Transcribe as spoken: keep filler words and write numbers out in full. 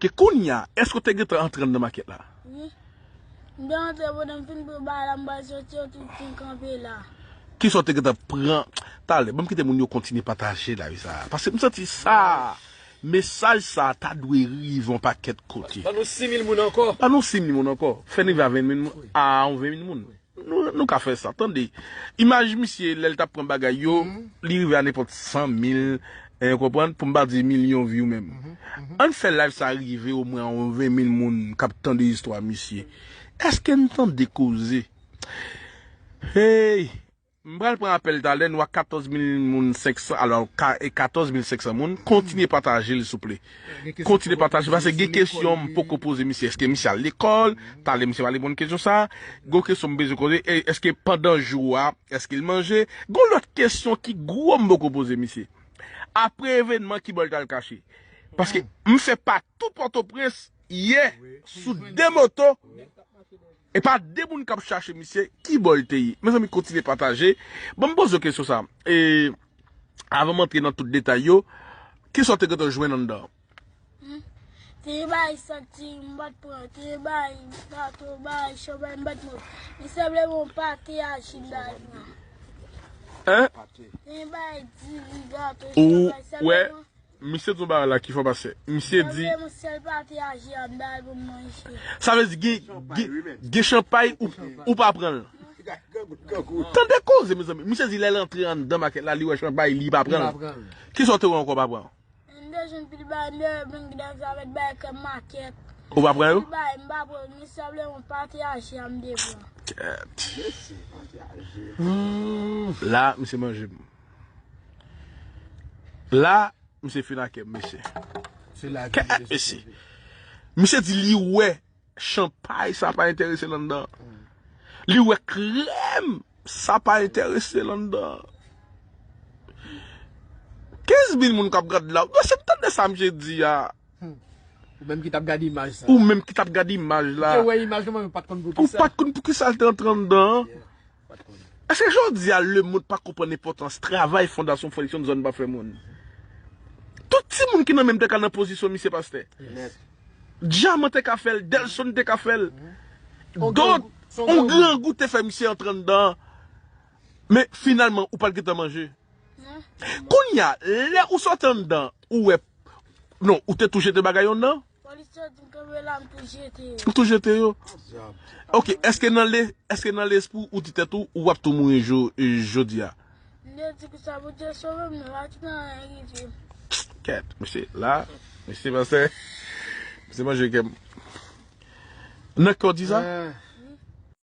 Ke kounye a, èske w te gentan antre anndan makèt la? Wi. M te antre pandan m fin pran bagay la, m pral soti, yo tout fin kanpe la. Kisa w te gentan pran? Talè, ban m kite moun yo kontinye pataje live sa a. Paske m santi sa, mesaj sa a ta dwe rive yon pakèt kote. Ban nou sis mil moun ankò. Ban nou sis mil moun ankò. Fè n rive a ven mil moun, a yon ven mil moun. Nou, nou ka fè sa, tande. Imaj misye, lè l t ap pran bagay yo, li rive a nenpòt san mil, eh, konprann, pou m pa di milyon view menm. Ann fè live sa rive omwen a yon ven mil moun k ap tande istwa misye. Èske n tande koze? Hey! M pral pran apèl talè, nou a katòz mil moun senk san, alò, ka, e katòz mil senk san moun, kontinye pataje l, souple. Kontinye pataje, paske gen kesyon m poko poze misye. Èske misye al lekòl? Talè misye pa reponn kesyon sa. Gon kesyon m bezwen koze, e, èske pandan jou a, èske l manje? Gon lòt kesyon ki gwo m poko poze misye. Apre evènman, kibò l t al kache? Paske m fè pa tout Pòtoprens yè sou de moto. E pa de moun k ap chache misye, kibò l te ye? Mezanmi, kontinye pataje. Bon, m poze w kesyon sa. E, avan m antre nan tout detay yo, kisa w te gentan jwenn anndan? Hmm. Te gen bagay santi m pa t pran, te gen bagay gato, bagay chanpay m pa t pran. Li sanble yon pate aji m ta al pran. Hein? Te gen bagay diri, gato, chanpay, sanble yon Misye di yon bagay la ki fò pase. Misye di, sanble yon sèl pate aji a m ta al pou m manje. Sa vle di, gen, gen, gen chanpay ou, ou pa pran l. Tande koze, mezanmi. Misye di lè l antre anndan makèt la, li wè chanpay, li pa pran l. Kisa w te wè ankò pa pran? M te jwenn pil bagay, m te wè bling dan sa vèt bagay kè makèt. Ou pa pran yo? Pil bagay, m pa pran. Misye sanble yon pate aji a m te pran. Kèt. La, misye manje m. La, Misye fin ak kè m, mesye. Se la Kèt, mesye. Misye di li wè chanpay, sa pa enterese l anndan. Li wè krèm, sa pa enterese l anndan. Kenz mil moun k ap gad la. Mesye, tande sa misye di a. Hmm. Ou menm ki t ap gade imaj sa. Ou menm ki t ap gade imaj la. Ou te wè imaj la, men ou pa t konn pou ki sa. Ou pa t konn pou ki sa l te antre anndan. Yeah. Èske jodi a lemonn pa konprann enpòtans travay Fondasyon Fredson Zòn pa fè moun? Tout timoun ki nan menm te ka nan pozisyon misye pastè. Djaman te ka fè l, Delson te ka fè l. Dòt, yon grangou te fè misye antre anndan. Men finalman, ou pa t gentan manje. Kounye a, lè ou sot anndan, ou wè. Non, ou te tou jete bagay yo anndan? Polis yo di m kanpe la, m tou jete yo. Ou tou jete yo? Ok, èske nan le, èske nan lespri ou di tèt ou, ou ap tou mouri jo-, jodi a? M te di konsa, Bondye sove m, men pa gen anyen ki rive m. Kèt, mesye, la, mesye, pastè, mesye manje kè m. Nan kè w di sa?